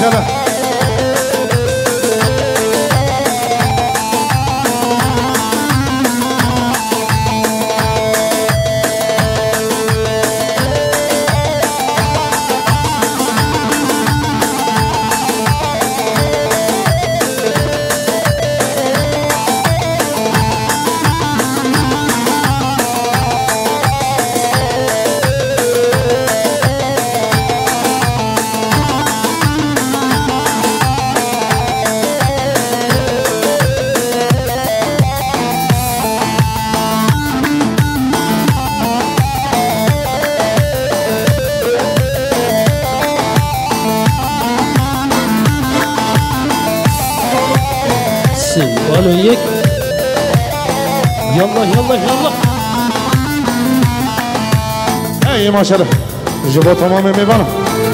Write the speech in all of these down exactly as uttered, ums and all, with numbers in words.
Yala. Sî, alo, yek. Yallah, yallah, yallah. Hey, maşallah. Ji bo temamê mêvanan.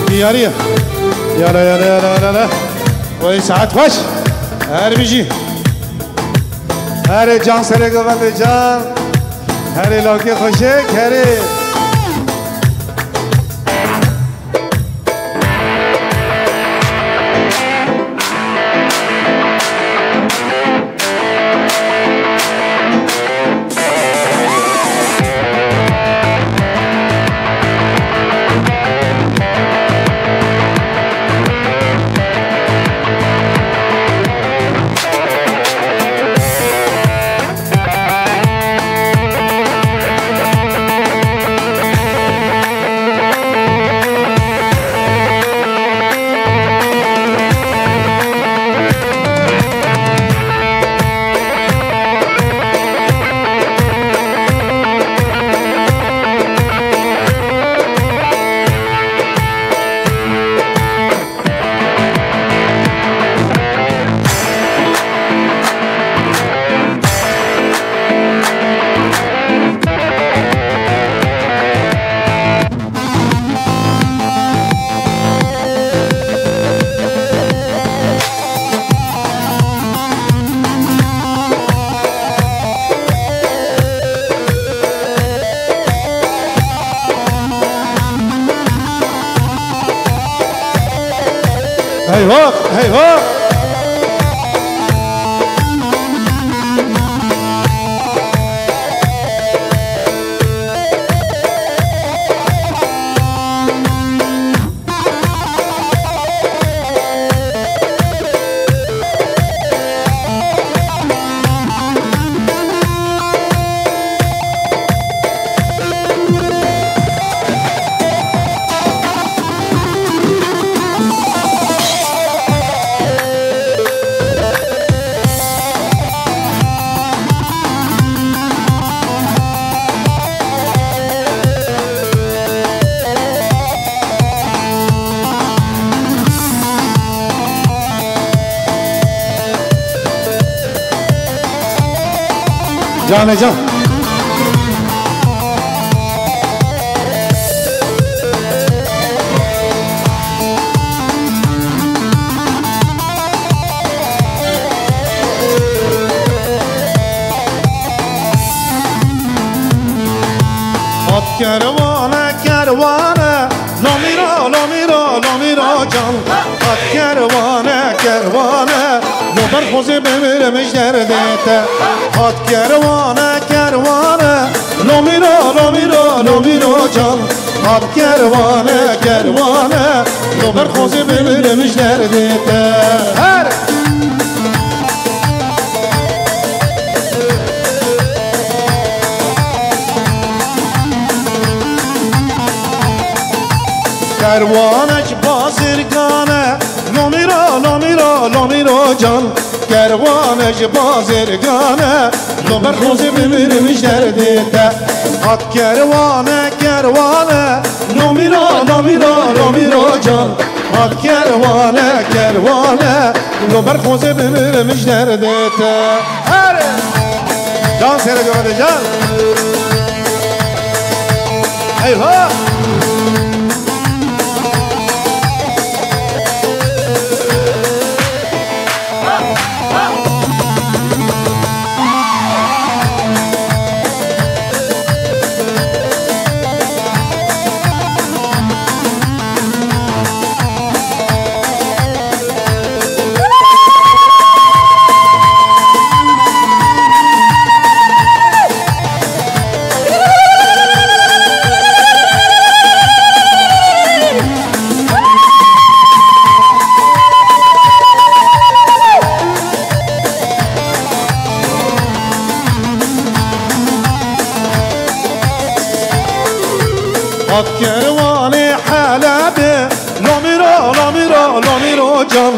Diyariye. Yala, yala, yala, yala, yala. Wey saet xweş. Her bijî. Herê can serê govendê can. Herê lakê xweşik, herê. Hey ho, hey ho. Canê can. Hat kerwane, kerwane, lomîro, lomîro, lomîro can. Hat kerwane, kerwane, lo ber xozê bimirmiş derdê te. Hat kerwane, kerwane, lomîro, lomîro, lomîro can. Hat kerwane, kerwane, lo ber xozê bimirmiş derdê te. Her Kerwane ji bazirgan e, lomîro, lomîro, lomîro can. Kerwane ji bazirgan e, lo ber xozê bimirmiş derdê te. Hat kerwane, kerwane, lomîro, lomîro, lomîro can. Hat kerwane, kerwane, lo ber xozê bimirmiş derdê te. Erê! Can sere gövede can. Eyvah! Kerwanê Helebê, lomîro, lomîro, lomîro can,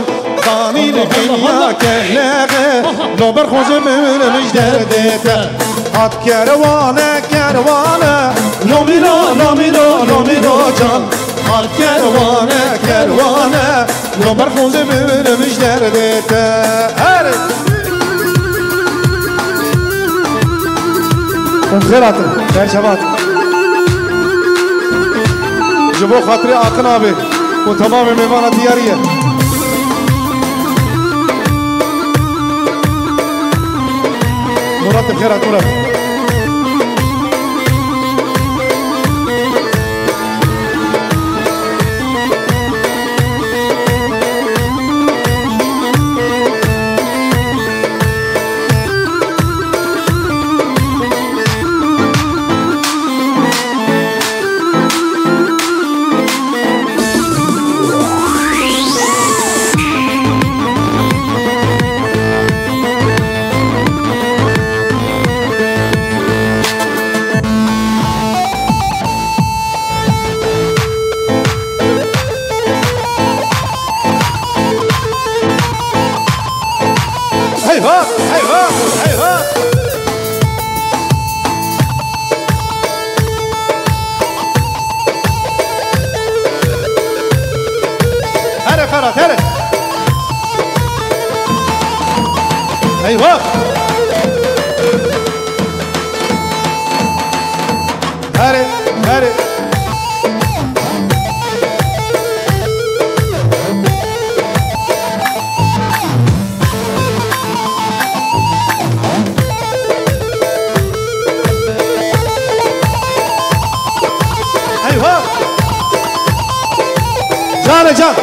danî li bînya kelexê, lo ber xozê bimînim ji derdê te. Hat kerwane, kerwane, lomîro, lomîro, lomîro can, hat kerwane, kerwane, lo ber xozê bimînim ji derdê te. Her Hûn bi xêr hatin, berçavat. Ji bo xatirê Aqil abê û temamê mêvana diyarî ye. Murat, bi xêr hat, Murat. Heyva, heyva, heyva. Here Ferhat, here. Eyvah! Here, here. Eyvah! Can e can!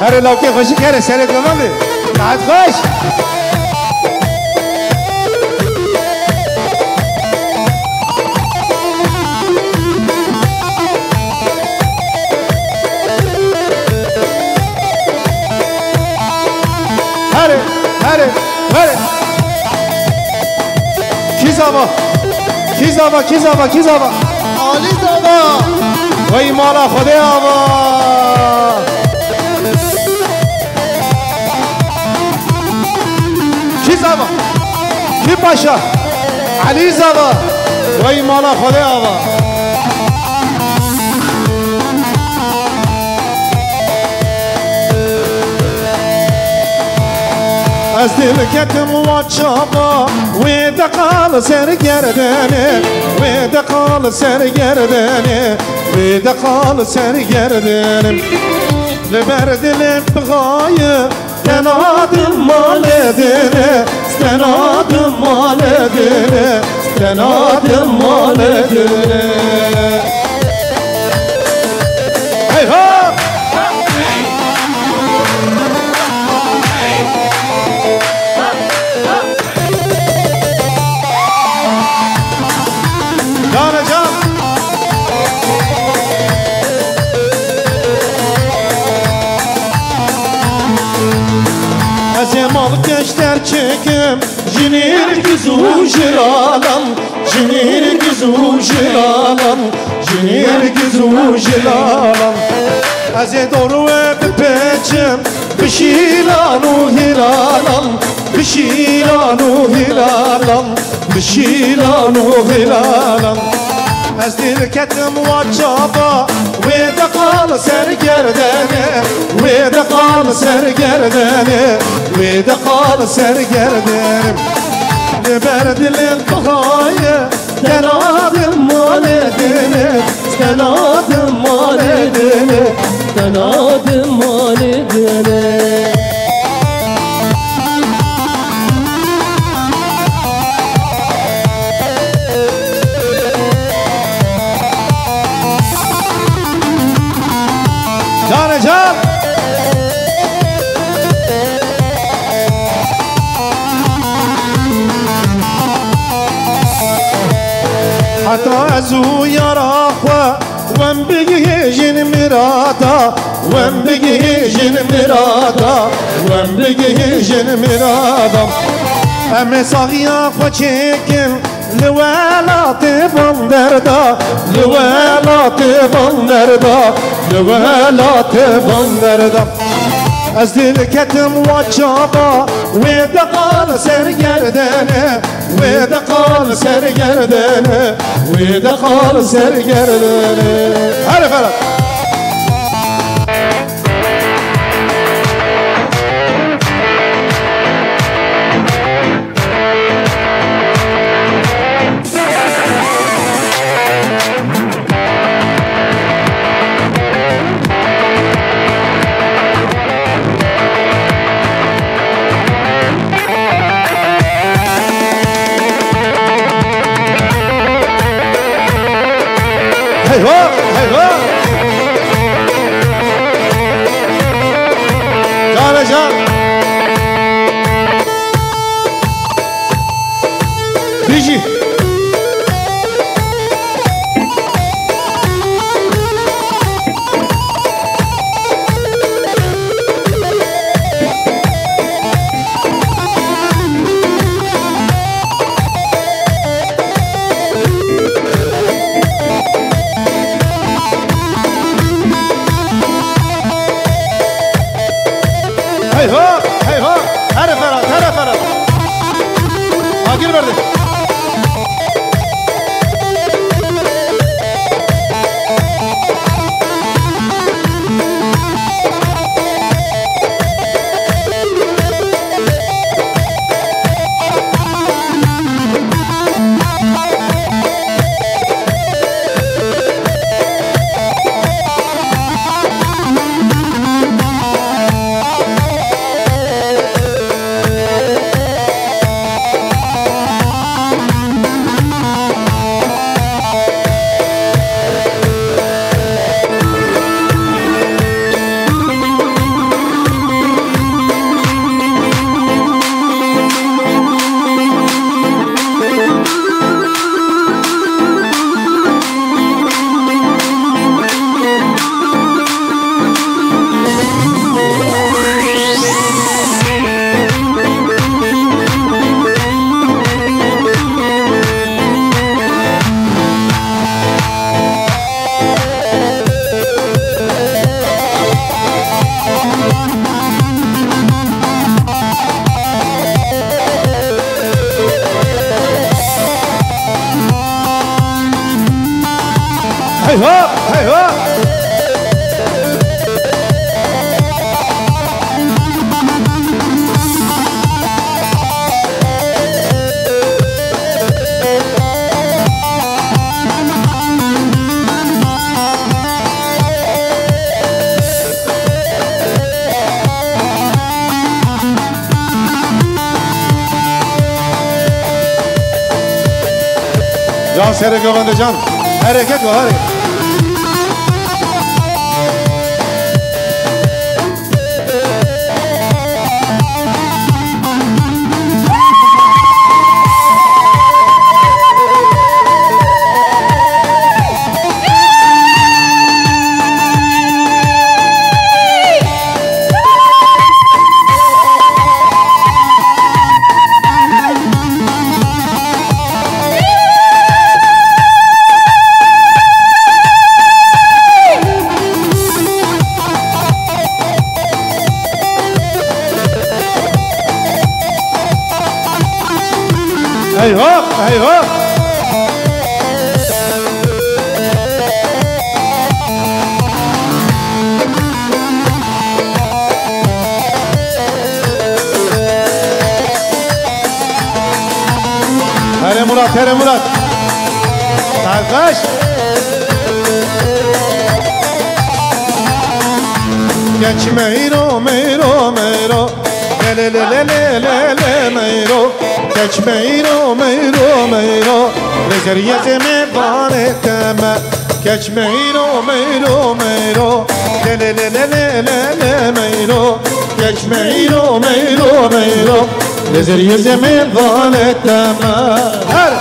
Here lawkê xweşik here, serê devam e. Rahat xweş! Here, here, here. Kî zava? Kî zava, kî zava, kî zava? Alî zava. Wey mala Xwedê ava. Kî zava? Kî paşa? Elî zava. Wey mala Xwedê ava. Ez dil ketim wa çava, wê de qal ser gerdenê, wê de qal ser gerdenê, wê de qal ser gerdenê. Li ber dilê bixaye, Stenadim malê dine, stenadim malê dine, stenadim malê dine. Hey ho! Can e can. Ez ê mal keşter çekim, jinîr giz û jilalam, jinîr giz û jilalam, jinîr giz û jilalam. Ez ê dor we bipeçim, bi şîlan û hilalam, bi şîlan û hilalam, bi şîlan û hilalam. Ez dil ketim wa çava, wê de qal ser gerdenê, wê de qal ser gerdenê, wê de qal ser gerdenê. Li ber dilê bixaye, stenadim malê dine, stenadim malê dine, stenadim malê dine. Can e can. Heta ez û yara xwe wem bigihêjin mirada, wem bigihêjin mirada, wem bigihêjin mirada. Em ê saxiya xwe çêkin, Li welatê van derda, li welatê van derda, li welatê van derda. Ez dilketim wa çava, wê deqal ser gerdene, wê deqal ser gerdene, wê deqal ser gerdene. Hele Ferhat. Hey ho, hey ho. Can e can. Bijî. Hey ho, hey ho. Here Ferhat, here Ferhat. Agir verdi. Hey ho, hey ho. Can serê govende can. Hereket var, hereket. Hey ho, hey ho. Here Murat, here Murat. Kardeş. Geç meyro, meyro, meyro. Le, le, le, meyro. Geç meyro, meyro, meyro. Li zeriyê zêmê vanê teme. Geç meyro, meyro, meyro. Le, le, le, meyro. Geç meyro, meyro, meyro. Li zeriyê zêmê vanê teme. Her.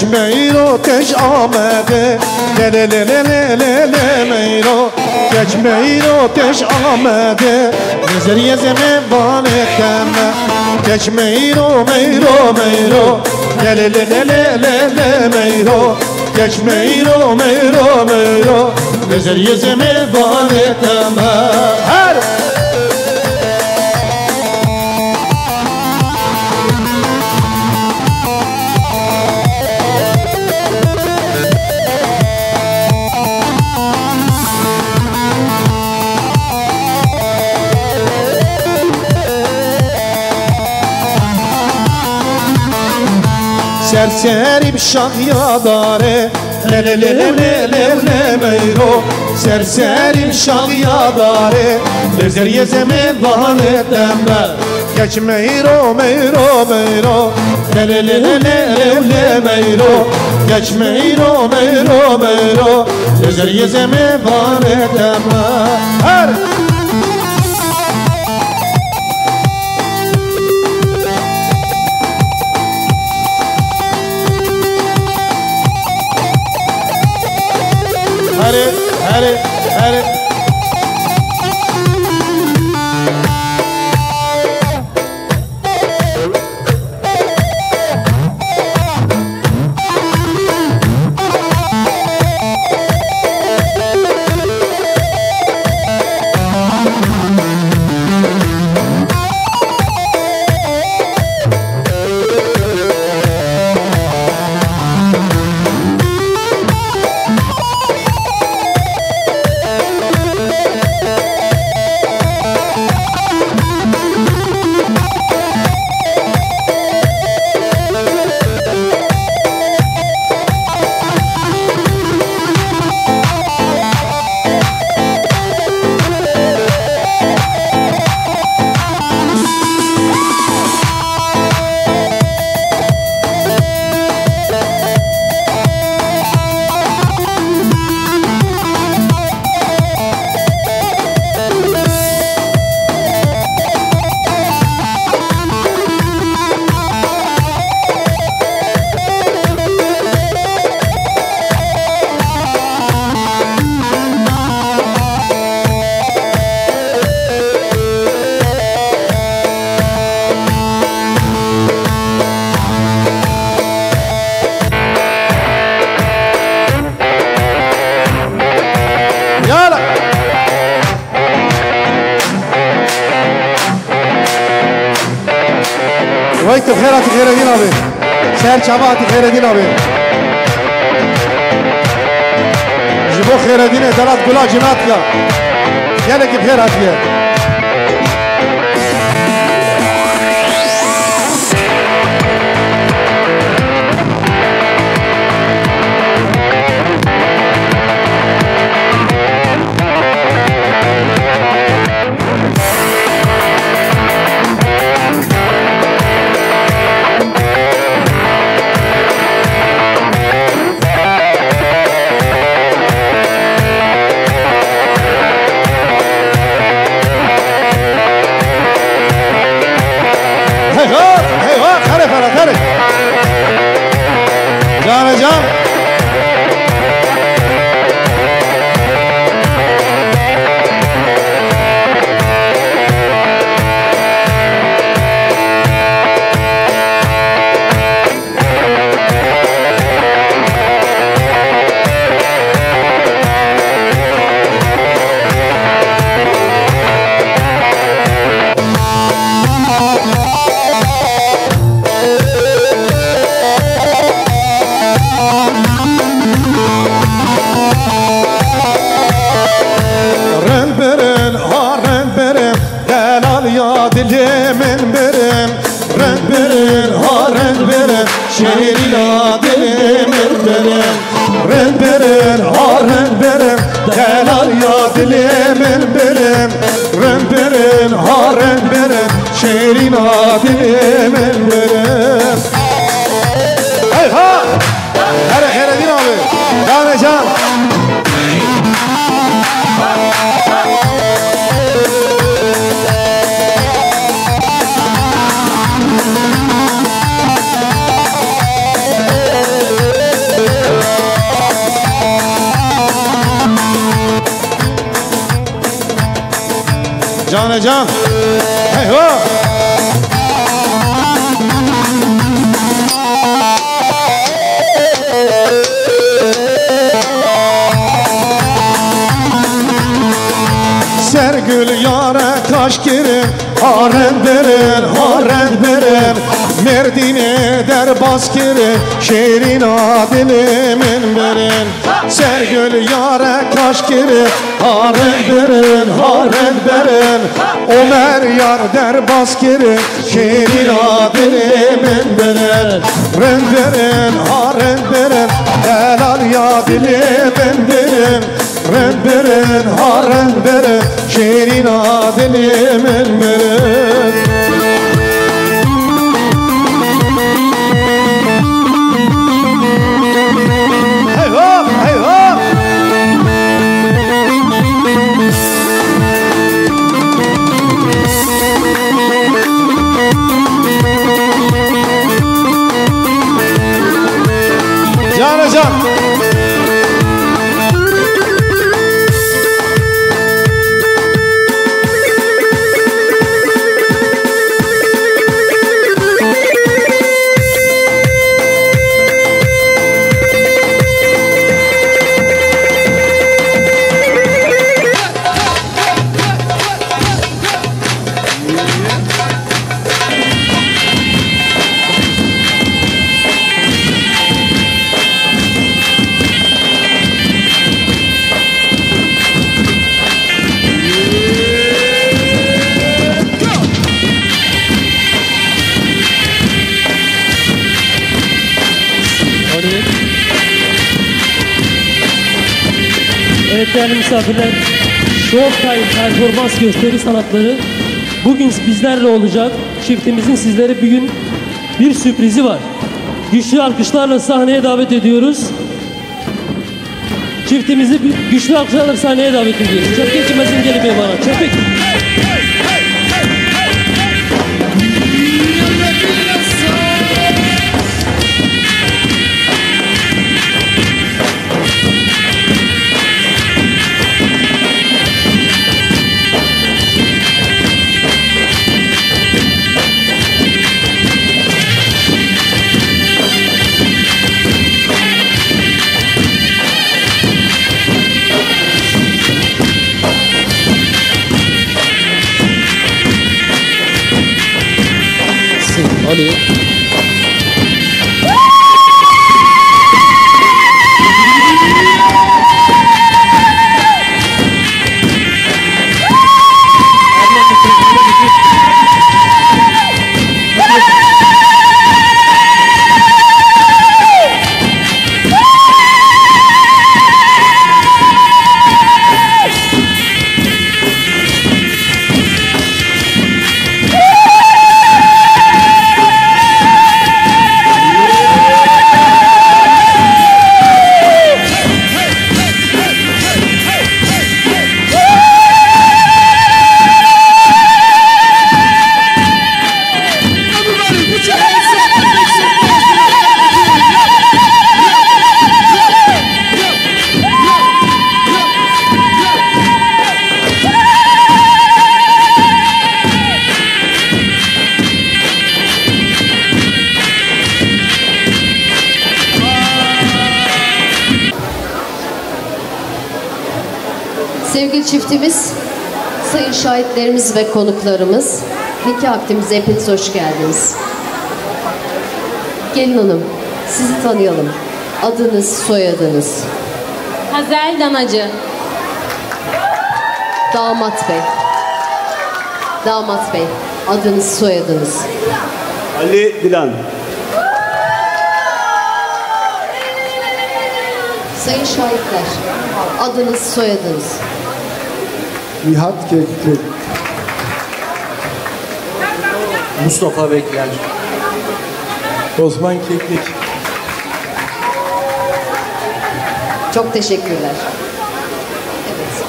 Meyro têj Amedê, lê lê lê lê lê lê lê meyro. Keç meyro têj Amedê, li zeriyê zemê vanê teme. Keç meyro, meyro, meyro, lê lê lê lê lê lê lê meyro. Keç meyro, meyro, meyro, li zeriyê zemê vanê teme. Her Serserî bi şaxiya darê, lê lê lê lê lê lê lê meyro. Serserî bi şaxiya darê, li zeriyê zemê vanê teme. Keç meyro, meyro, meyro, lê lê lê lê lê lê lê meyro. Keç meyro, meyro, meyro, li zeriyê zemê vanê teme. Her Herê, herê, herê. Yala! Wek tu xêr hatî, Xêredîn abi. Ser çava hatî, Xêredîn abi. Ji bo Xêredînê Delat Gula Cinatya. Gelekî xêr hatiye. Heyhat, heyhat, xerê fere, xerê. Canê can. Rind birin, ha rind birin, delal ya dilê min birin. Rind birin, ha rind birin, şêrîna dilê min birin. Rind birin, ha rind birin, delal ya dilê min birin. Rind birin, ha rind birin, şêrîna dilê min birin. Hey ha! Here Xêredîn abi. Canê can. Canê can. Hey ho. Sergül yare kaş kirin, ha rend birin, ha rend birin. Merdînê derbas kirin, şêrîna dilê min birin. Sergül yare kaş kirin, ha rend birin, ha rend birin. Omer yar derbas kirin, şêrîna dilê min birin. Rend birin, ha rend birin, delal ya dilê min birin. Rend birin, ha rend birin, şêrîna dilê min birin. Hey ho, hey ho. Canê can. Evet değerli misafirler, Showtime performans gösteri sanatları bugün bizlerle olacak. Çiftimizin sizlere bugün bir sürprizi var. Güçlü alkışlarla sahneye davet ediyoruz. Çiftimizi bir güçlü alkışlarla sahneye davet ediyoruz. Çepkek Çimez'in gelip bana. Çepkek. Allez. Sevgili çiftimiz, sayın şahitlerimiz ve konuklarımız, nikah akdimize hepiniz hoş geldiniz. Gelin hanım, sizi tanıyalım. Adınız, soyadınız? Hazel Danacı. Damat bey. Damat bey, adınız, soyadınız? Ali Dilan. Sayın şahitler, adınız, soyadınız? Nihat Keklik. Mustafa Bekler. Osman Keklik. Çok teşekkürler. Evet.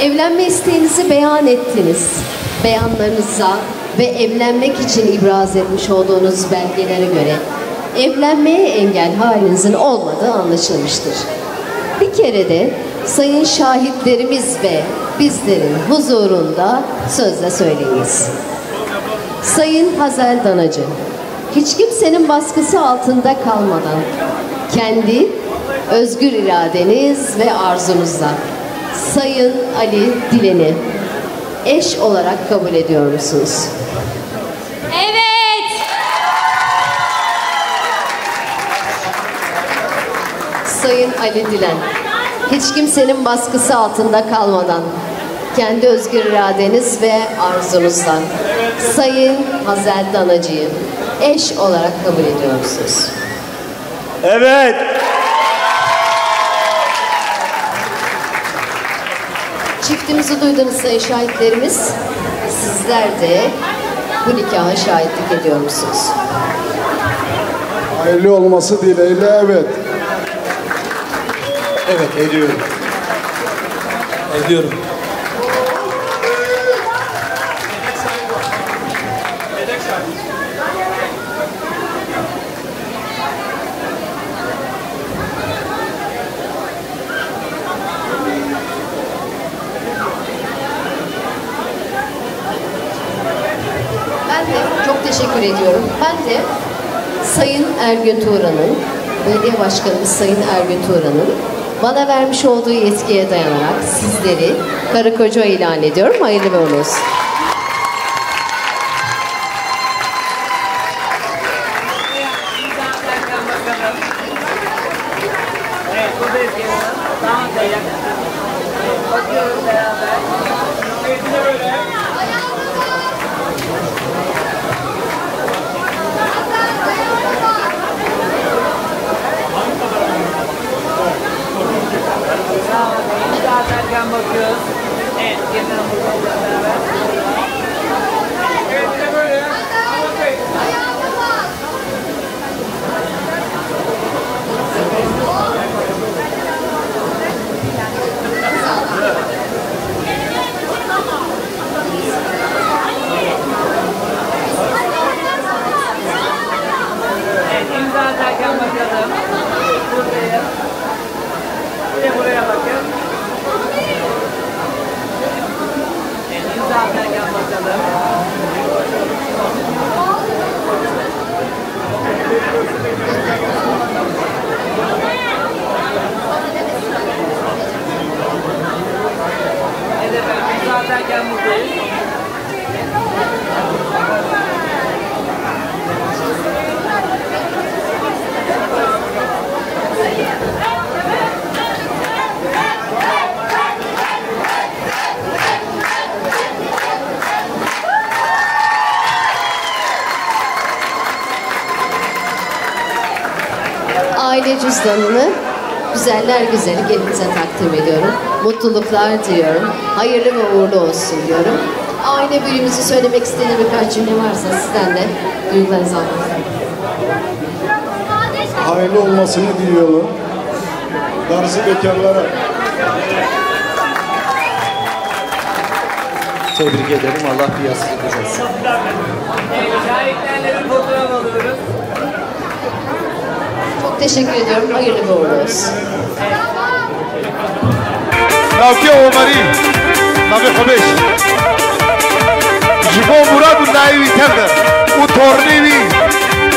Evlenme isteğinizi beyan ettiniz. Beyanlarınıza ve evlenmek için ibraz etmiş olduğunuz belgelere göre evlenmeye engel halinizin olmadığı anlaşılmıştır. Bir kere de Sayın şahitlerimiz ve bizlerin huzurunda sözle söyleyiniz. Sayın Hazel Danacı, hiç kimsenin baskısı altında kalmadan kendi özgür iradeniz ve arzunuzla Sayın Ali Dilen'i eş olarak kabul ediyor musunuz? Evet. Sayın Ali Dilen, hiç kimsenin baskısı altında kalmadan kendi özgür iradeniz ve arzunuzla Sayın Hazel Danacı'yı eş olarak kabul ediyor musunuz? Evet. Çiftimizi duydunuz sayın şahitlerimiz. Sizler de bu nikaha şahitlik ediyor musunuz? Hayırlı olması dileğiyle, evet. Evet, ediyorum. Ediyorum. Ben de çok teşekkür ediyorum. Ben de Sayın Ergün Turan'ın, belediye başkanımız Sayın Ergün Turan'ın bana vermiş olduğu yetkiye dayanarak sizleri karı koca ilan ediyorum. Hayırlı ve uğurlu olsun. Evet, buradayız genel. Daha da yakın. Bakıyoruz beraber. Sağ olun. İmza atarken bakıyoruz. Evet, genel olarak beraber. Evet, bir de böyle. Evet, imza atarken bakalım. Buradayız. Bir de buraya bakın. Evet, imza atarken bakalım. Evet efendim, imza atarken buradayız. Aile cüzdanını güzeller güzeli gelinize takdim ediyorum. Mutluluklar diliyorum. Hayırlı ve uğurlu olsun diyorum. Aile büyüğümüzün söylemek istediği birkaç cümle varsa sizden de duygularınızı almak isterim. Hayırlı olmasını diliyorum. Darısı bekarlara. Tebrik ederim. Allah bir yastık olsun. Şahitlerle bir fotoğraf alıyoruz. Çok teşekkür ediyorum. Hayırlı ve uğurlu olsun. Navkê Omerî, navê xwe bêj. Ji bo Murad û nayê wî tev de û tornê wî,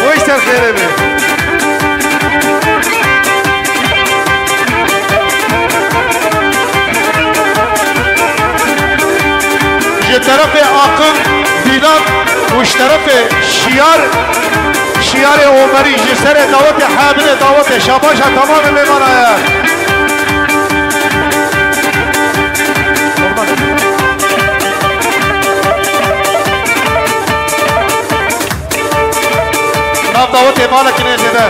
wê ser xêrê be. Ji terefê Aqil Dîlan û ji terefê Şiyar, Şiyarê Omerî ji serê dawetê hebinê dawetê şabaşa tamamê mêmana ye. Nav dawetê mala kinê zêde.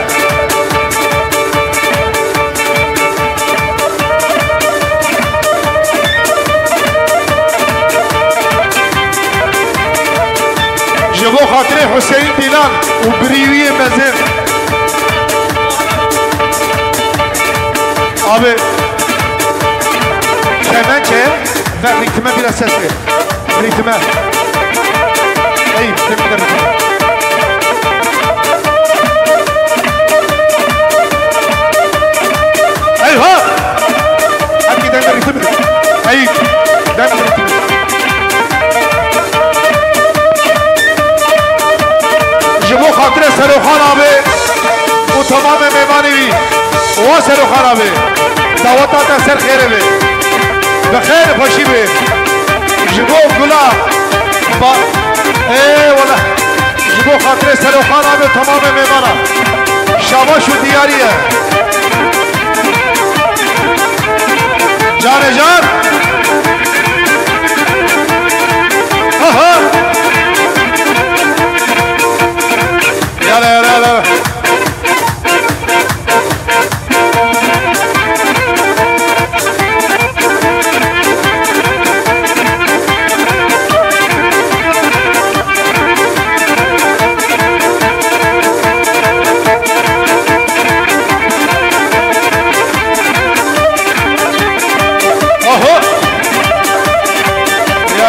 Ji bo xatirê Huseyîn Dîlan û birî wî yê mezin. Abi, kemençe ve ritme biraz ses ver. Ritme. Ey, ritme, ritme. Eyvah! Hadi gidelim. Ser û xera be. Daweta te ser xêrê be. Bi xêr xweşî be. Ji bo gula ba-, ê wele. Ji bo xatirê ser û xera be temamê mêvana. Şabaş û diyarî ye. Canê can. Aha. Yale, yale, yale. Oho! Ya!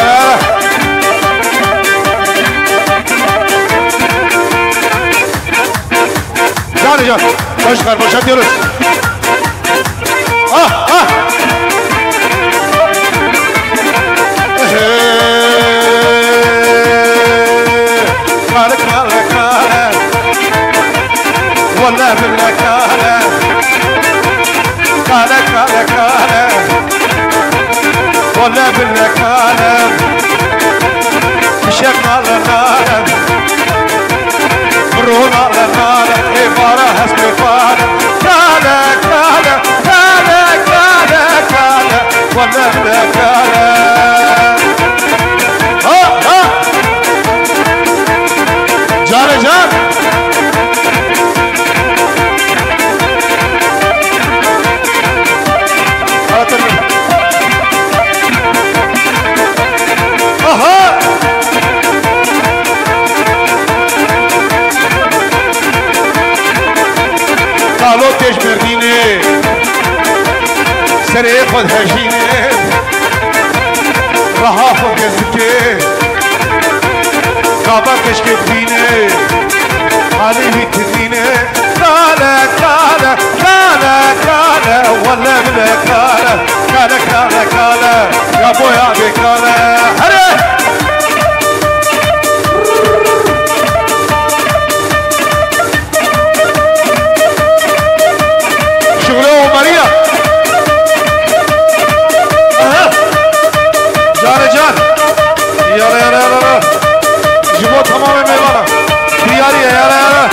Canê can. Çocuklar, boşaltıyoruz. Ah, ah. Kale, kale, kale. Wele bile kale. Kale, kale, kale. Wele bile kale. Fişek nale nale. Rûna le nale, êvara hespê pale. Kale, kale, kale, kale, kale. Wele bile kale. Ha, ha. Canê can. Hatır. Aha! Kalo têj Mêrdînê, serê xwe dihejînê, reha xwe gezikê, gava keşkê dibînê, halê wî tinînê. Kale, kale, kale, kale, wele bile kale, kale, kale, kale, ya boya bê kale. Here! Şule Omeriya. Aha! Canê can. Yala, yala, yala, yala. Ji bo temamê mêvana. Diyarî ye, yala, yala.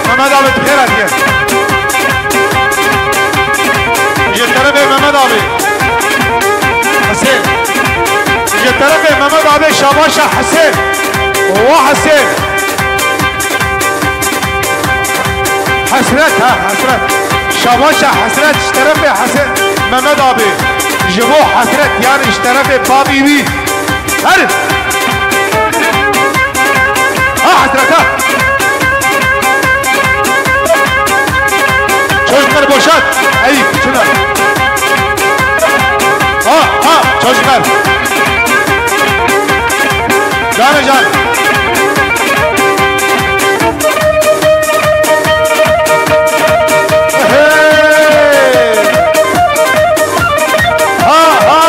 Mehmet abi, bi xêr hatiye. Ji terefê Mehmet abi. Hüseyin. Ji terefê Mehmet abi, şabaşa Hüseyin. Wa Hüseyin. Hesret ha, hesret. Şabaşa hesret, ji terefê hesret. Mehmet abi, ji bo hesret, yani ji terefê babî wî. Her. Ha hesret ha. Çocukları boşalt. Eyüp, şuna. Ha, ha, çocuklar. Canê can. Hey! Ha, ha!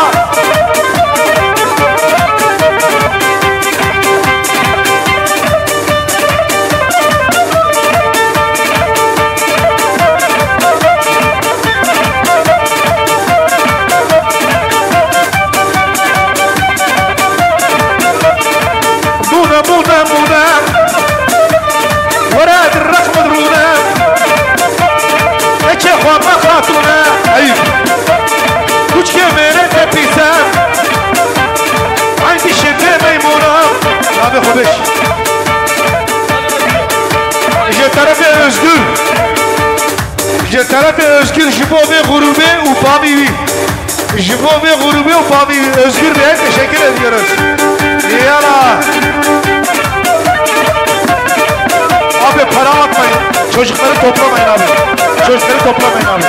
Bûne, bûne, bûne. Were di rex min rûne. Eke xwe me xatûne. Eyb. Kuçkê mêrê te pîse. Abi Xubeş. Ji terefê Özgür. Ji terefê Özgür ji bo vê grûbê û bavê wî. Ji bo vê grûbê û bavê wî. Özgür Bey'e teşekkür ediyoruz. Yala. Abi para atmayın. Çocukları toplamayın abi. Çocukları toplamayın abi.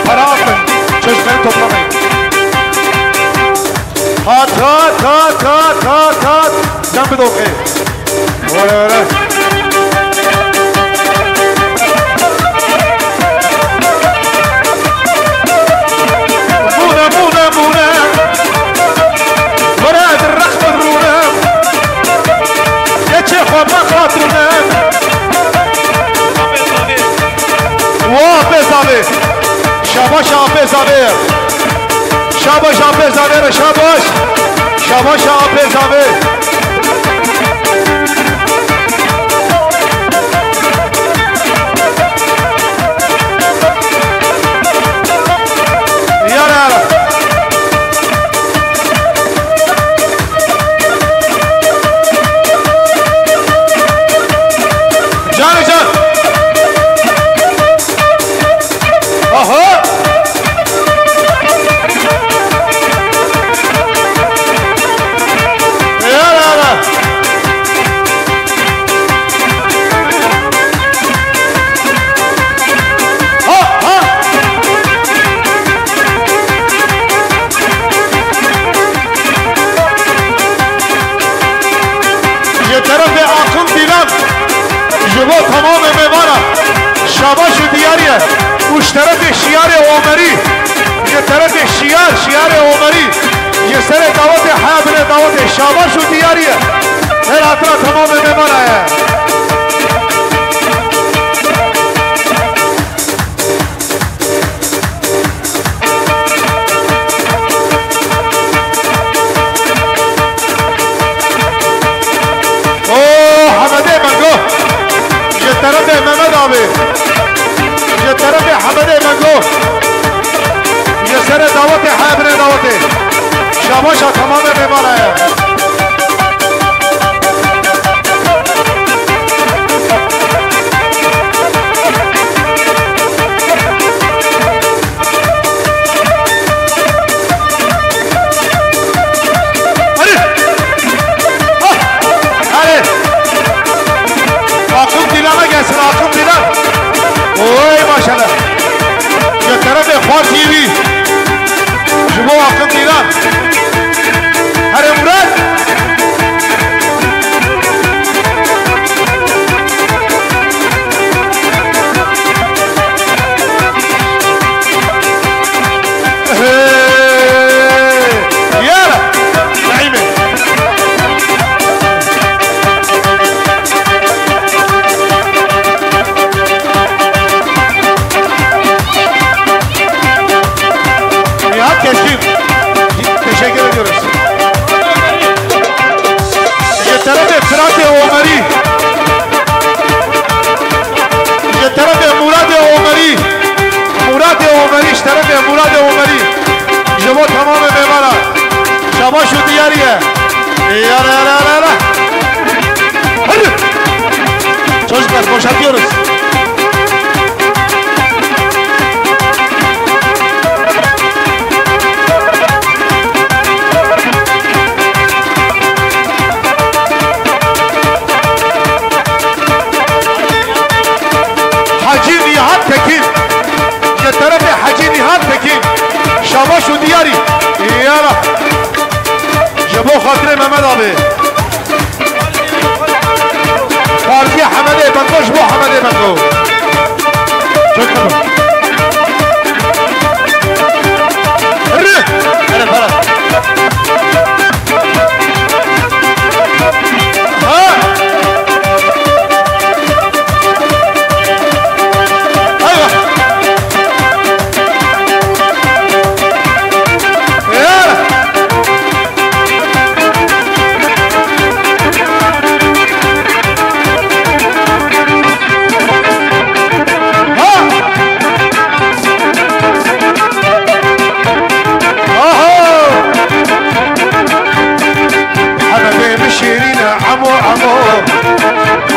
Para atmayın. Çocukları toplamayın. Hat, hat, hat, hat, hat, hat. Can bir doke. Vay, vay, vay. Mune, mune, mune. Were di rex min rûne. Keçê xwe me xatûne. Wa pê zavê. Şabaş a pê zavê. Şabaş a pê zavê re şabaş. Şabaş a pê zavê. Yara yara. Canê can. Aha. Yara yara. Ha, ha. Ji terefê Akın Dilan, ji bo tamamê mêvana, şabaş û diyariye. Û ji terefê Şiyarê Omerî, ji terefê Şiyar, Şiyarê Omerî, ji serê dawetê heya binê dawetê, şabaş û diyariye. Her hatira tamamê mêvana ye. Oo, Hemedê Mengo. Ji terefê Mehmet abi. Ji terefê Hemedê Mengo. Ji serê dawetê, hebirê dawetê. Şabaşa tamamê mêvana ye. Hadi. Ah. Hadi. Akın Dilan'a gelsin, Akın Dilan. Oy maşallah. Götüre de Fuat T V. Şu bu Akın Dilan. Hadi Murat. Hey! Yala! Naime! Nihat Keskin. Teşekkür ediyoruz. Ji terefê Firatê Omerî. Ji terefê Muradê Omerî. Muradê Omerî, ji terefê Muradê Omerî. Ji bo tamamê mêvana. Şabaş û diyariye. Yara, yara, yara, yara. Hadi. Çocuklar, boşaltıyoruz. Hacı Nihat Tekin. Ji terefê Hacı Nihat Tekin. Şabaş û diyarî. Yara. Ji bo xatirê Mehmet abi. Partiya Hemedê Bengo, ji bo Hemedê Bengo. Çek kapı. Hadi. Hadi, hadi. Ha! Haydi.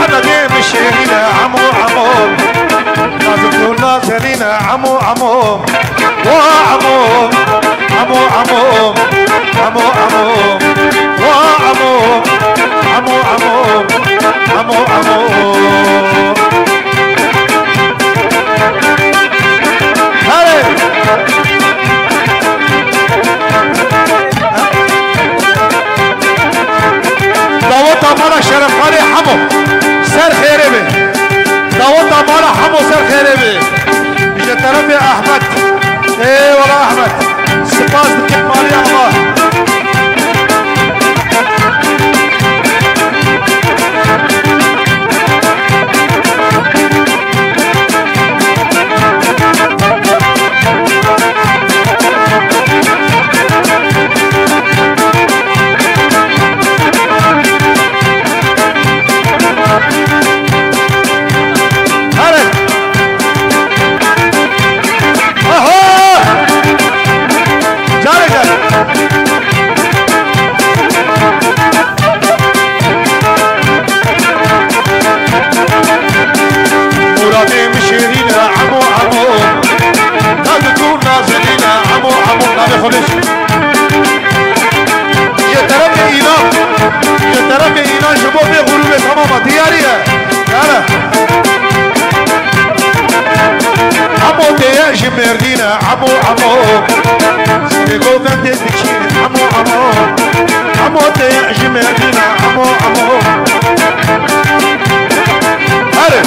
Hemedê min şêrîn e, emo, emo. Nazik û nazenîn e, emo, emo. Wa emo, emo, emo. Emo, emo. Wa emo, emo, emo. Emo, emo. Herê! Daweta mala Şerefxanê hemo ser xêrê be. Daweta mala hemo ser xêrê be. Ji terefê Ehmed. Ê wela Ehmed. Spas dikim malê Allah. Here! Aha! Careke! Muradê min şêrîn e, emo, emo. Nazik û nazenîn e, emo, emo. Navê xwe bêj. Ji terefê înan, ji terefê înan ji bo vê grûbê temam e. Diyarî ye. Gere. Emo tê ye ji Mêrdîn e, emo, emo. Sê govendê dikî, emo, emo. Emo tê ye ji Mêrdîn e, emo, emo. Here.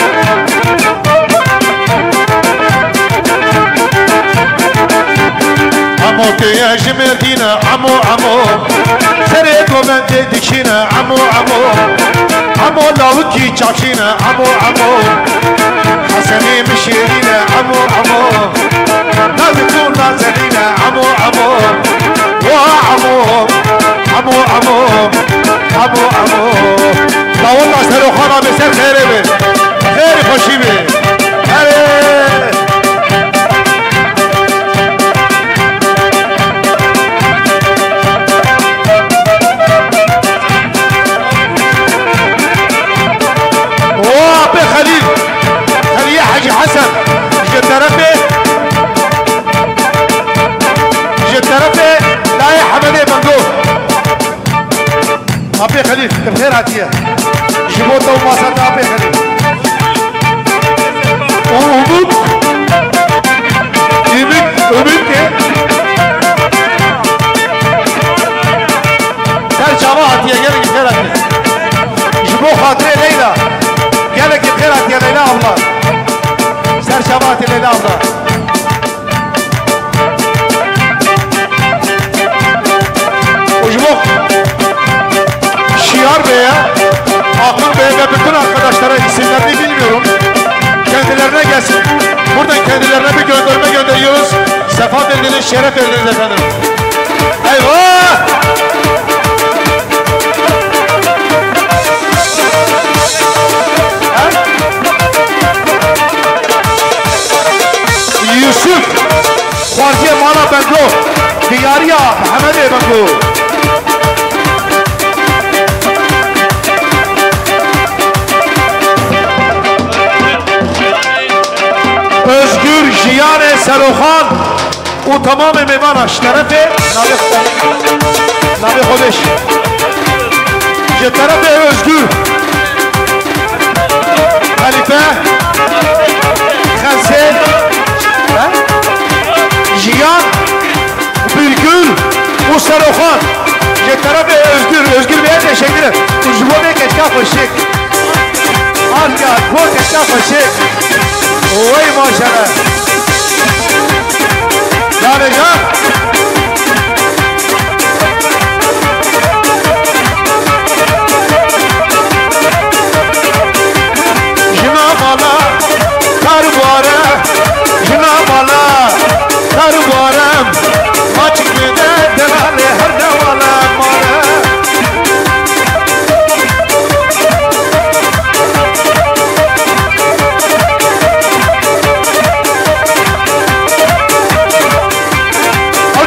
Emo tê ye ji Mêrdîn e, emo, emo. Serê govendê dikî ne, emo, emo. Emo lawikî çavşî ne, emo, emo. Hesenê min şêrîn e, emo, emo. Nazik û nazenîn e, emo, emo. Wa emo, emo, emo. Emo, emo. Daweta Seroxana be ser xêrê be. Xêr xweşî be. Herê. O apê Xelîl, Xelîlê Hecî Hesen, ji terefê, ji terefê Layê Hemedê Bengo. Apê Xelîl, tu bi xêr hatiye. Ji bo te û masa te apê Xelîl. Û Umut, Ümit, Ümit de ser çava hatiye, gelek bi xêr hatiye. Ji bo xatirê Leyla, gelek bi xêr hatiye Leyla abla. Ser çava hatiye Leyla abla. Ujmo Şiyar Bey'e, Akın Bey'e ve bütün arkadaşlara, isimlerini bilmiyorum. Kendilerine gelsin. Buradan kendilerine bir gönderme gönderiyoruz. Sefa verdiniz, şeref verdiniz efendim. Eyvah! Yusuf, xwarziyê mala Bengo, diyariya Mehemedê Bengo. Özgür, Jiyanê, Seroxan û temamê mêvana ji terefê navê, navê xwe bêj. Ji terefê Özgür, Xelîfe, Xemsê, he? Jiyan, Birgül û Seroxan. Ji terefê Özgür, Özgür Bey'e teşekkür ederim. Û ji bo vê keçika xweşik. Arka, bo keçika xweşik. Wey maşallah. Yanê can. Jina mala kar ware, jina mala kar ware, maçik bide delale her dewale mare. Ew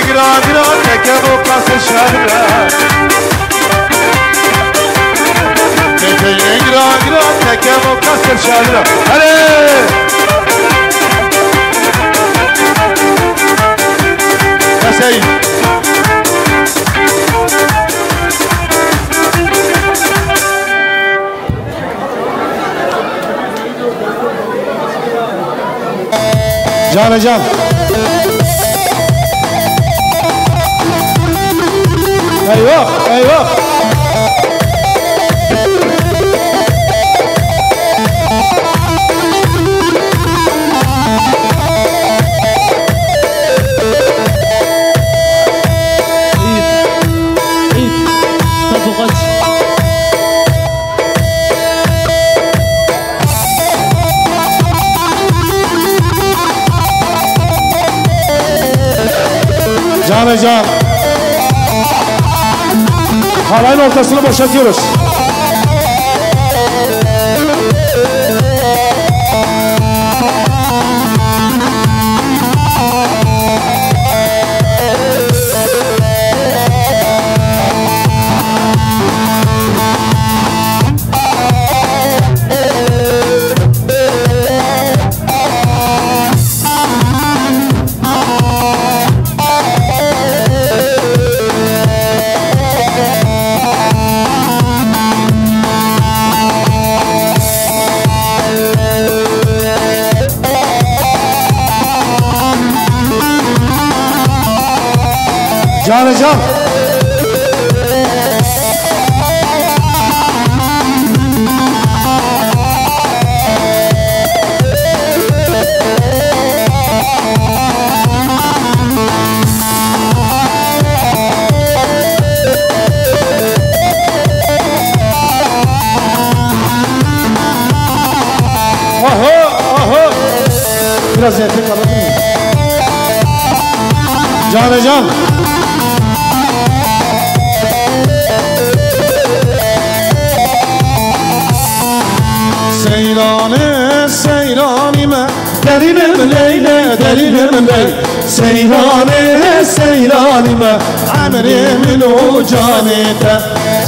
Giran giran teke bo kasir şadira. Teke giran giran teke bo kasir şadira. Hele! Kasey. Cane can. Eyvah, eyvah. Eyüp, Eyüp, kaç o, kaç. Cane can. Halayın ortasını boşaltıyoruz. Cane can. Aha, aha. Biraz yakın alabilir miyim? Cane can. Seyranê seyranî me, derînim ley lê, derînim ley. Seyranê seyranî me, emrê min û canê te.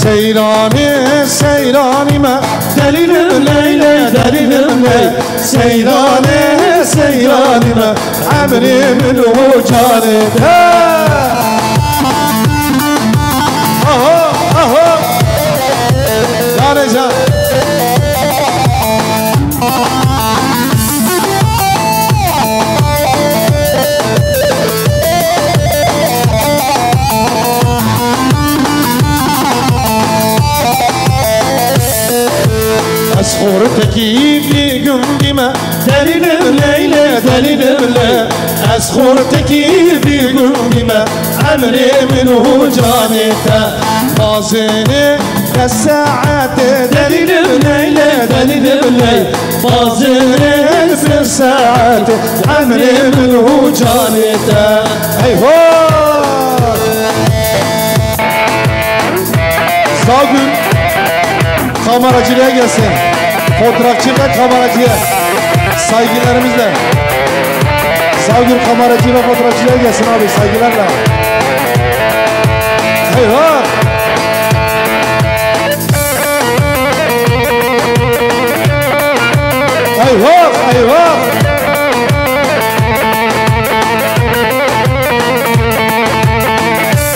Seyranê seyranî me, derînim ley lê, derînim ley. Seyranê seyranî me, emrê min û canê te. Aha, aha. Canê can. Ez xortekî bîgum bîme, delîlim ley lê, delîlim lê. Ez xortekî bîgum bîme, emrê min û canê te. Bazênê te saetê, delîlim ley lê, delîlim ley. Bazênê te saetê, emrê min û canê te. Hey ho! Sağ ol. Kameracıya gelsin. Fotoğrafçı ve kameracıya. Saygılarımızla. Sağ ol, kameracı ve fotoğrafçıya gelsin abi, saygılarla. Eyvah! Eyvah, eyvah!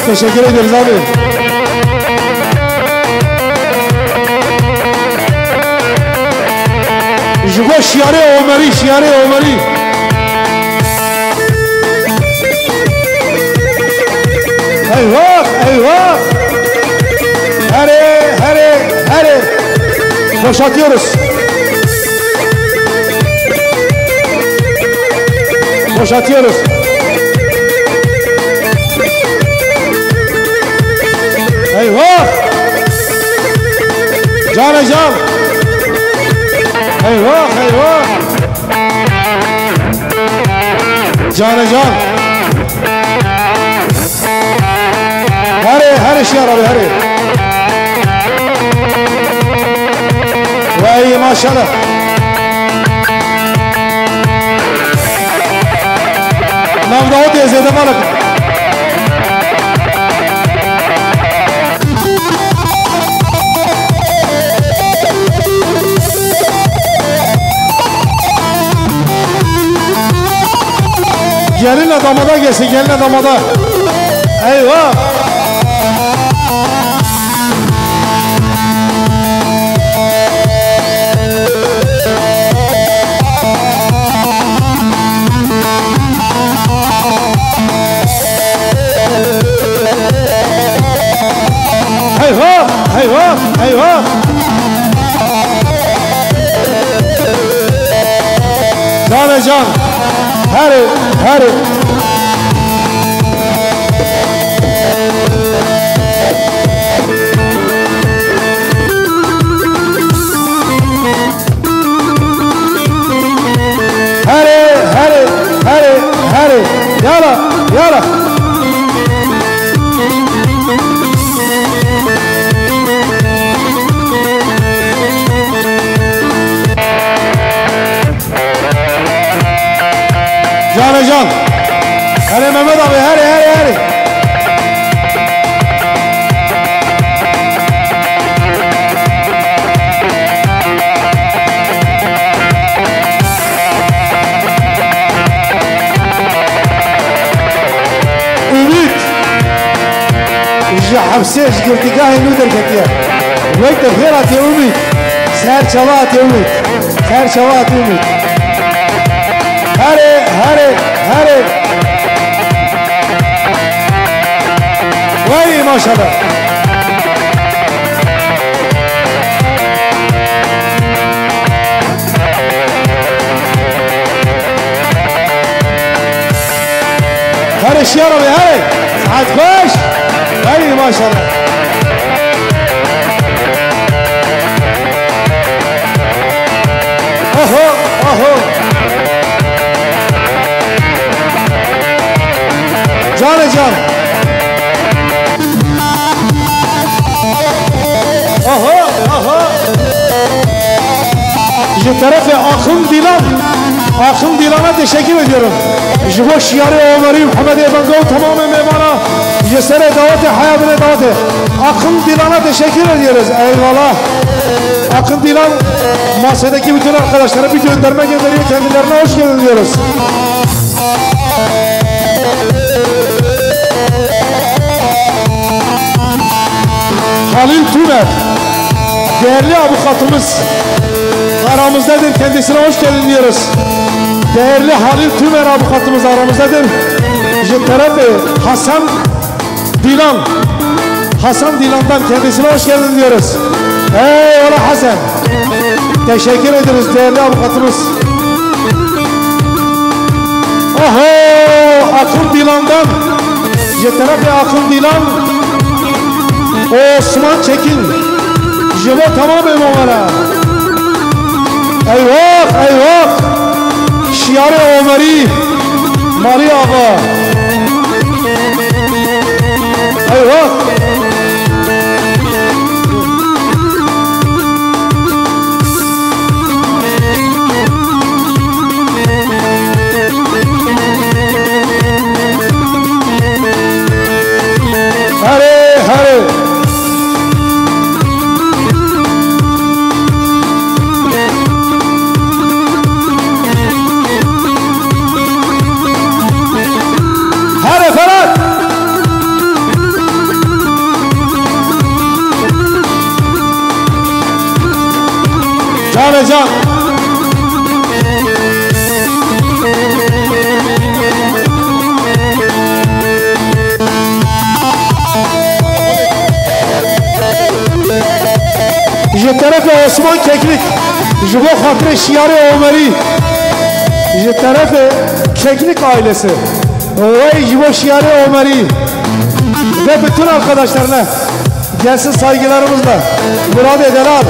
Teşekkür ederiz abi. Ji bo şiyarê Omerî, şiyarê Omerî. Eyvah, eyvah. Herê, herê, herê. Boşaltıyoruz. Boşaltıyoruz. Eyvah! Cane can! Eyvah, eyvah! Cane can! Herê, herê şiyar abi, herê. Vay maşallah. Nav Davut ya, zêde malek. Damada gelsin, geline damada. Eyvah! Eyvah, eyvah, eyvah! Canê can. Herê, herê. Herê, herê, herê, herê. Yala, yala. Canê can. Herê Mehmet abi, herê, herê, herê. Ümit. Ji hepsê, ji girtîgehê nû derketiye. Wek te fêr hatiye Ümit. Ser çava hatiye Ümit. Ser çava hatiye Ümit. Herê, herê, herê. Wey maşallah. Herê şiyara be, herê. Saet xweş. Hey, maşallah. Oho, oho. Canê can. Aha, aha. Ji terefê Axund Dîlan, Axund Dîlan'a teşekkür ediyorum. Ji bo şiyarê Omerî Muhammed Êbanga û tamamê mêvana ji serê dawetê heya binê dawetê. Axund Dîlan'a teşekkür ediyoruz. Eyvallah. Axund Dîlan, massadaki bütün arkadaşlara bir gönderme gönderiyor. Kendilerine hoş geldin diyoruz. Halil Tümer, değerli avukatımız aramızdadır. Kendisine hoş geldin diyoruz. Değerli Halil Tümer avukatımız aramızdadır. Ji terefê Hasan Dilan. Hasan Dilan'dan kendisine hoş geldin diyoruz. Eyvallah Hasan. Teşekkür ederiz değerli avukatımız. Oho! Axund Dîlan'dan. Ji terefê Axund Dîlan. Osman Çekin. Ji bo tamamê mêvana. Eyvah, eyvah. Şiyarê Omerî. Malî Axa. Eyvah. Herê, herê. Herê Ferhat. Canê can. Ji terefê Osman Keklik, ji bo xatirê şiyarê Omerî, ji terefê Keklik ailesi, wey ji bo şiyarê Omerî ve bütün arkadaşlarına. Gelsin saygılarımızla. Murat Edelal.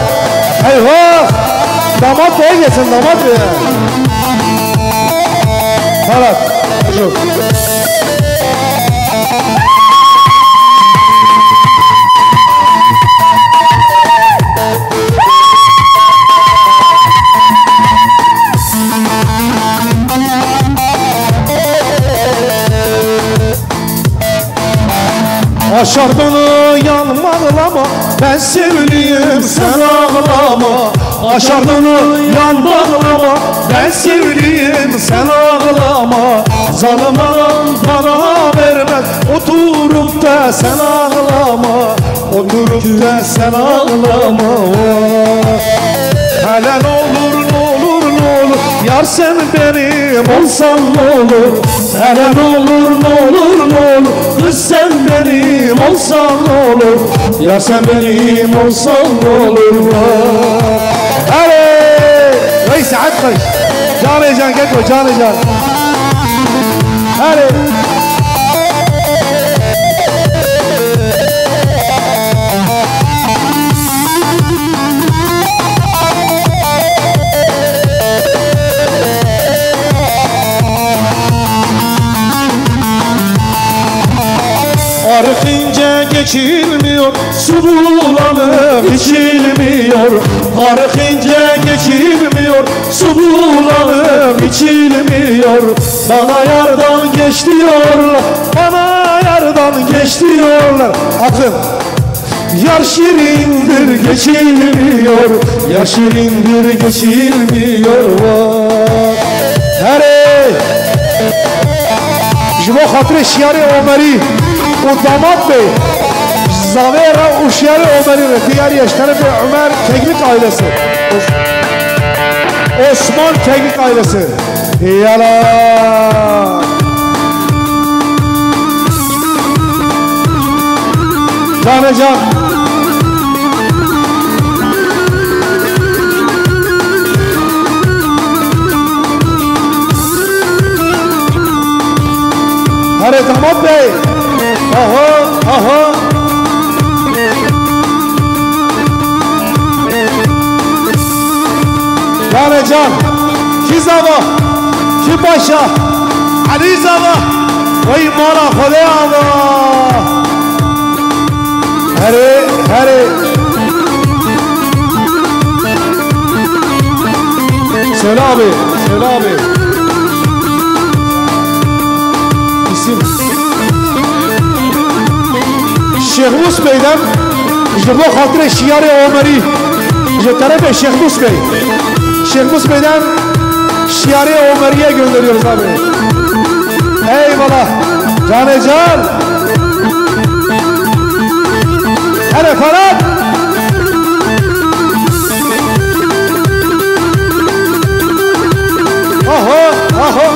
Eyvah! Damat bey gelsin, damat bey. Ferhat. Buyurun. Başardın uyan bağlama, ben sevdiğim sen ağlama. Başardın uyan bağlama, ben sevdiğim sen ağlama. Zalim adam para vermez, oturup da sen ağlama. Oturup da sen ağlama. Hele ne olur, ne olur, ne olur, yar sen benim olsan ne olur. Hele ne olur, ne olur, ne olur, kız sen benim olsan ne olur. Yar sen benim olsan ne olur. Hele! Vey saat kaç? Canê can, Geko, canê can. Hele! Arık ince geçilmiyor, su bulanıp içilmiyor. Arık ince geçilmiyor, su bulanıp içilmiyor. Bana yardan geç diyorlar, bana yardan geç diyorlar. Akın. Yar şirindir geçilmiyor, yar şirindir geçilmiyor. Vah. Herê! Ji bo xatirê şiyarê Omerî û damat bey, zavê re û şiyarê Omerî re diyariye ji terefê Omer Keglik ailesi. Os-, Osman Keglik ailesi. Yala! Canê can. Herê damat bey. Aha, aha. Canê can, kî zava, kî baş a, Elî zava, wey mala Xwedê ava. Herê, herê. Söyle abi, söyle abi. İsim. Şêxmûs Bey'den ji bo xatirê şiyarê Omerî, ji terefê Şêxmûs Bey. Şêxmûs Bey'den şiyarê Omeri'ye gönderiyoruz abi. Eyvallah. Canê can. Hele Ferhat. Aha, aha.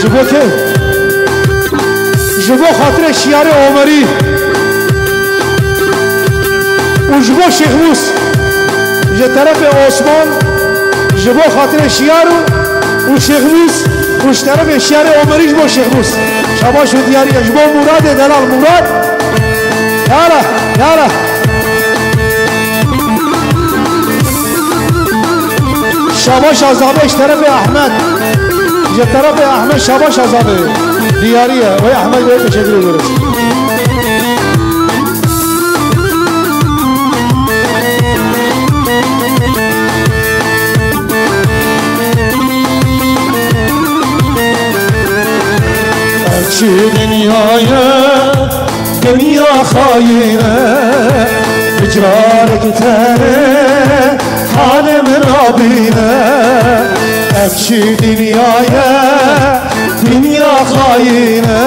Ji bo kê? Ji bo xatirê şiyarê Omerî û ji bo Şêxmûs, ji terefê Osman, ji bo xatirê şiyar û, û Şêxmûs û ji terefê şiyarê Omerî ji bo Şêxmûs. Şabaş û diyariye ji bo Muradê delal Murad. Yala, yala. Şabaş Azabê ji terefê Ahmet. Ji terefê Ahmet Şabaş Azabê. Diyariye. Wey Ahmet Bey, teşekkür ediyoruz. Ev çi dinyaya, dinya xayine, bi carek tenê halê min rabîne. Ev çi dinyaya, dinya xayine,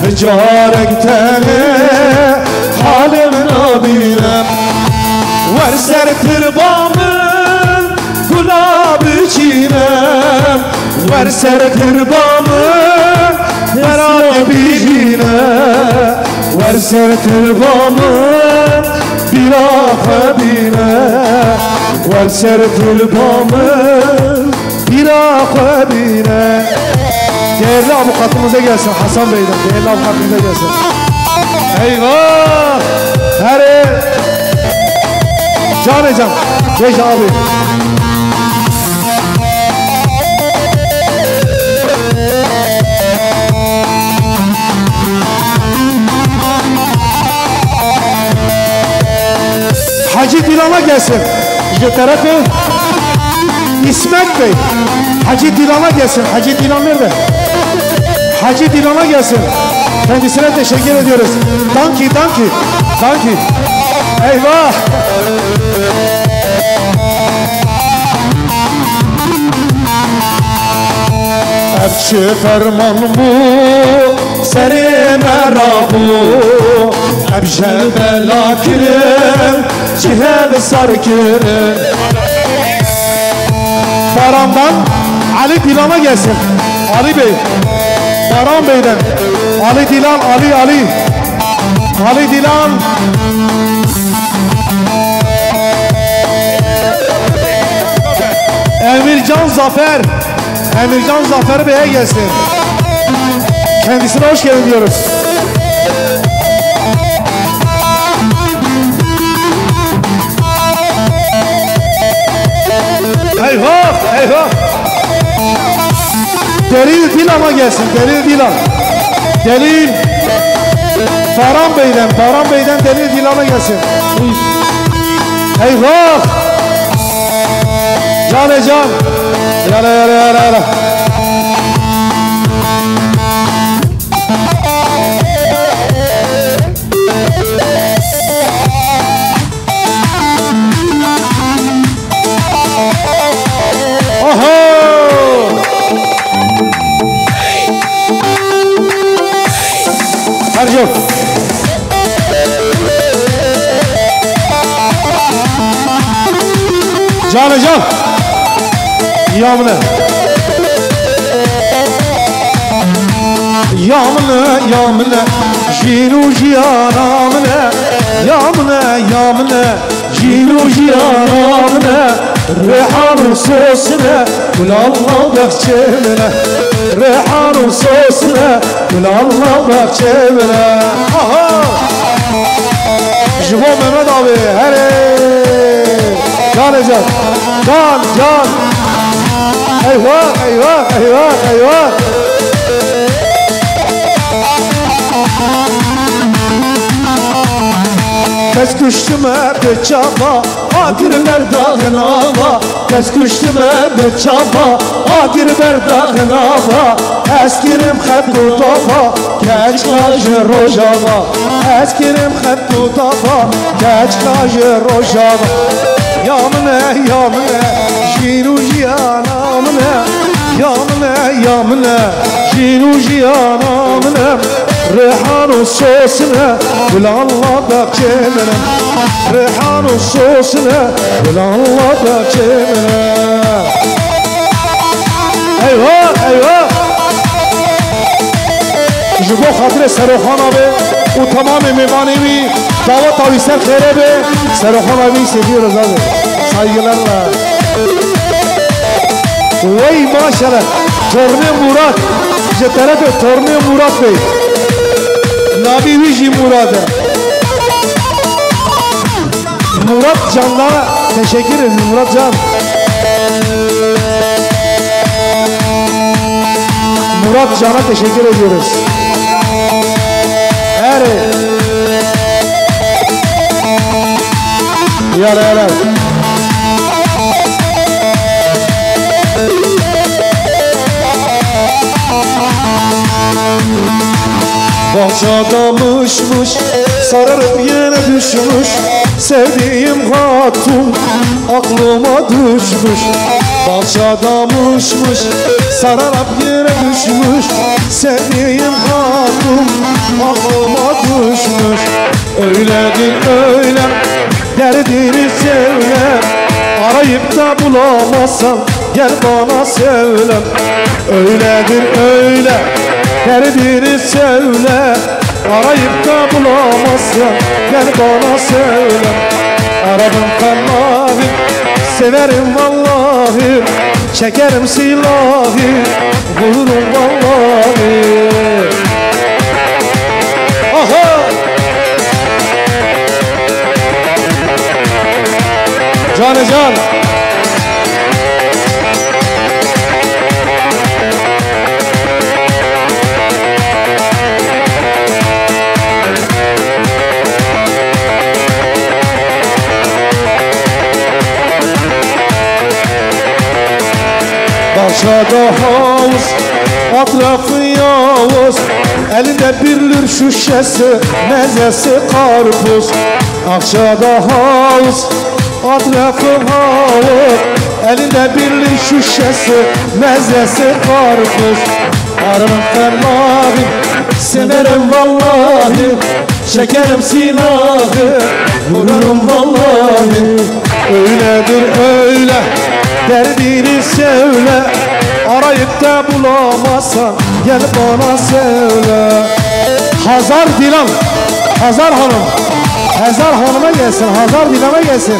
bi carek tenê halê min rabîne. Wer ser tirba min gula biçîne, wer ser tirba min beranê bîjîne, wer ser tirba min bîra xwe bîne, wer ser tirba min bîra xwe bîne. Değerli avukatımıza gelsin, Hasan Bey'den. Değerli avukatımıza gelsin. Eyvah! Herê! Canê can, bêje abi. Hacı Dilan'a gelsin. Ji terefê İsmet Bey. Hacı Dilan'a gelsin. Hacı Dilan nerede? Dilan'a gelsin. Kendisine teşekkür ediyoruz. Danke, danke, danke. Eyvah! Ev çi ferman bû, serê me rabû, ev ji bela kirin, cihê bi sar kirin. Baran'dan Ali Dilan'a gelsin. Ali Bey. Baran Bey'den. Ali Dilan, Ali, Ali. Ali Dilan. Emircan Zafer. Emircan Zafer Bey'e gelsin. Kendisine hoş geldin diyoruz. Eyvah, eyvah. Delil Dilan'a gelsin, Delil Dilan. Delil. Baran Bey'den, Baran Bey'den Delil Dilan'a gelsin. Eyvah. Can e can. Yala, yala, yala, yala. Oho! Her cor. Can e can. Ya min e. Ya min e, ya min e. Jîn û jiyana min e. Ya min e, ya min e. Jîn û jiyana min e. Rêhan û sos min e. Gulalla bexçê min e. Rêhan û sos min e. Gulalla bexçê min e. Aha! Ji bo Mehmet abi, herê. Can e can. Can, can. Eyvah, eyvah, eyvah, eyvah. Kes kuştime bi çava, agir berdaxin ava. Kes kuştime bi çava, agir berdaxin ava. Ez kirim xet û tava, keçika ji Rojava. Ez kirim xet û tava, keçika ji Rojava. Ya min e, ya min e, jîn û jiyana min e. Ya min e, ya min e, jîn û jiyana min e. Rêhan û sos min e, gulalla bexçê min e. Rêhan û sos min e, gulalla bexçê min e. Eyvah, eyvah. Ji bo xatirê Seroxan abi û tamamê mêvanê wî, daweta wî ser xêre be. Seroxan abi seviyoruz abi. Saygılarla. Wey maşallah. Tornê Murat. Ji terefê tornê Murat Bey. Navî wî jî Murat e. Murat Can'la teşekkür ediyoruz Murat Can. Murat Can'a teşekkür ediyoruz. Her yara yara. Bahçada mış mış sararıp yere düşmüş sevdiğim hatun aklıma düşmüş. Bahçada mış mış sararıp yere düşmüş sevdiğim hatun aklıma düşmüş. Öyledir öyle derdini söyle, arayıp da bulamazsan gel bana söyle. Öyledir öyle derdini söyle, arayıp da bulamazsan gel bana söyle. Arabım kanmavi severim vallahi, çekerim silahı vururum vallahi. Aha! Canê can. Bahçada havuz, etrafı Havuz, elinde billur şişesi, mezesi karpuz. Akçada havuz, atrafı havuz, elinde billur şişesi, mezesi karpuz. Arım fermari, severim vallahi, çekerim silahı, vururum vallahi. Öyledir öyle, derdini söyle, arayıp da bulamazsan, gel bana söyle. Hazar Dilan, Hazar Hanım, Hazar Hanım'a gelsin, Hazar Dilan'a gelsin.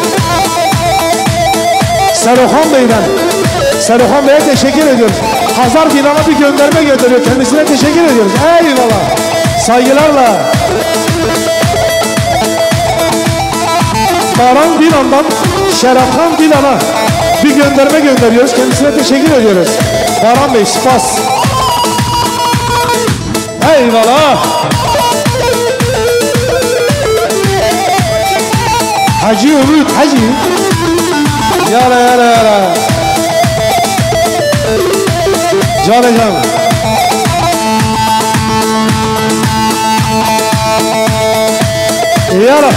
Saruhan Bey'den, Saruhan Bey'e teşekkür ediyoruz. Hazar Dilan'a bir gönderme gönderiyor, kendisine teşekkür ediyoruz. Eyvallah, saygılarla. Baran Dilan'dan Şerafhan Dilan'a bir gönderme gönderiyoruz. Kendisine teşekkür ediyoruz. Baran Bey, spas. Eyvallah. Hacı Ümit, Hacı. Yala, yala, yala. Canê can. Ya Rab.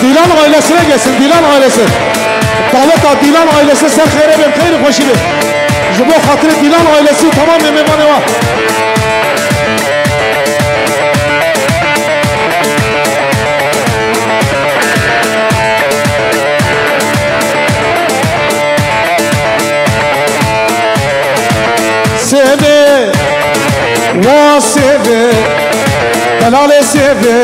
Dilan ailesine gelsin, Dilan ailesi. Daveta Dilan ailesi ser xeyre bin, xeyr xweşî bin. Ji bo xatirê Dilan ailesi û tamamê mêvanê wa. Sêvê, wa sêvê, delalê sêvê.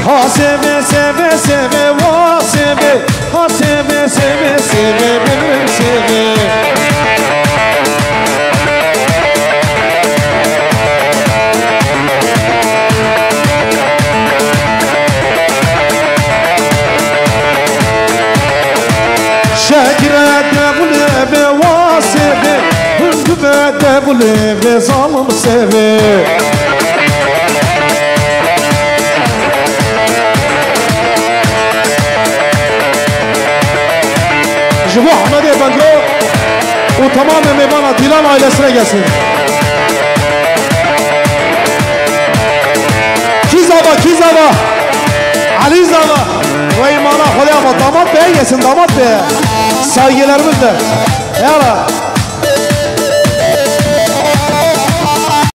Ha sêvê, sêvê, sêvê, wa sêvê. Ha sêvê, sêvê, sêvê, bilbîl sêvê. Şekre devulê ve wa sêvê, hund ve devulê ve zalim sêvê. Ji bo Ehmedê Bendro û tamamê mêvana Dîlan ailesine gelsin. Kî zava, kî zava? Elî zava. Wey mala Xwedê ama damat bey gelsin, damat bey. Saygılarımızdır. Yala.